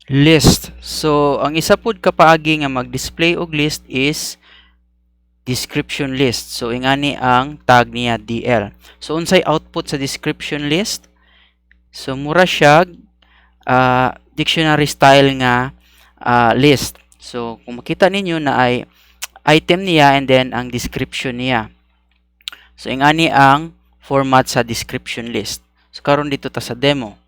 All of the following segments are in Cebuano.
List. So, ang isa pud ka paagi nga mag-display og list is description list. So, ingani ang tag niya, DL. So, unsay output sa description list? So, mura siya dictionary style nga list. So, kung makita ninyo na ay item niya and then ang description niya. So, ingani ang format sa description list. So, karon didto ta sa demo.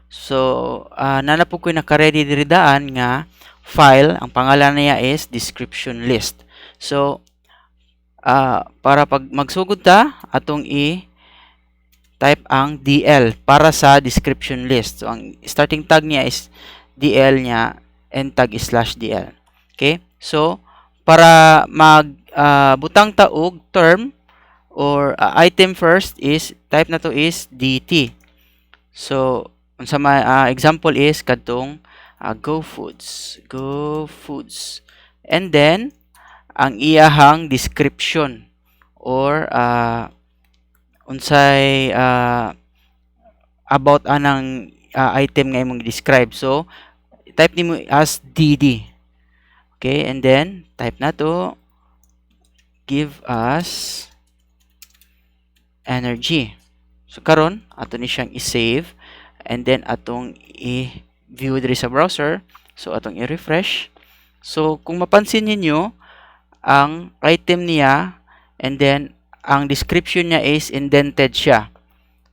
So, naa na pud ko'y naka-ready diri daan nga file. Ang pangalan niya is description list. So, para pag magsugod ta, atong i type ang DL para sa description list. So, ang starting tag niya is DL niya, end tag is /DL. Okay? So, para mag butang ta og term or item first is type nato is DT. So, unsa may example is kadtong Go Foods, Go Foods. And then ang iyahang description or unsay about anang item nga imong describe. So, type nimo as DD. Okay, and then type nato "Give us energy." So karon ato ni siyang i-save and then atong i-view diri sa browser. So atong i-refresh. So kung mapansin ninyo, ang item niya and then ang description niya is indented siya.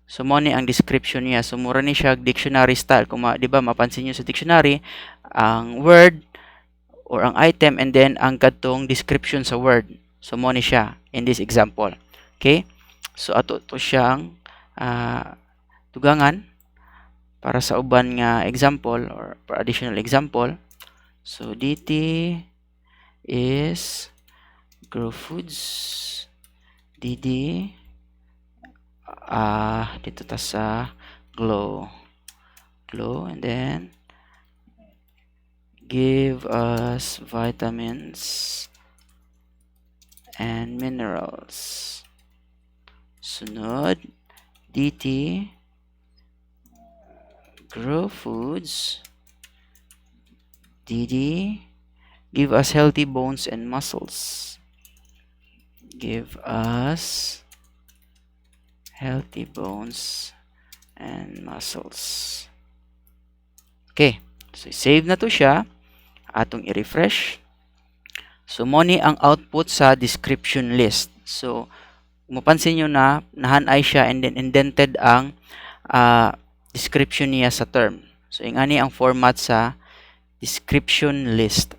So mo ni ang description niya. So mura ni siya dictionary style. Kung di ba mapansin niyo sa dictionary, ang word or ang item and then ang kadtong description sa word. So mo ni siya in this example. Okay? So ato to siyang dugangan para sa uban nga example or for additional example. So DT is Grow Foods, DD, didto ta sa glow glow and then "Give us vitamins and minerals." Sunod, DT Grow Foods, DD "Give us healthy bones and muscles." Give us healthy bones and muscles. Okay, so save na to siya. Atong i-refresh. So mo ni ang output sa description list. So mapansin nyo na nahanay siya and then indented ang description niya sa term. So ingani ang format sa description list.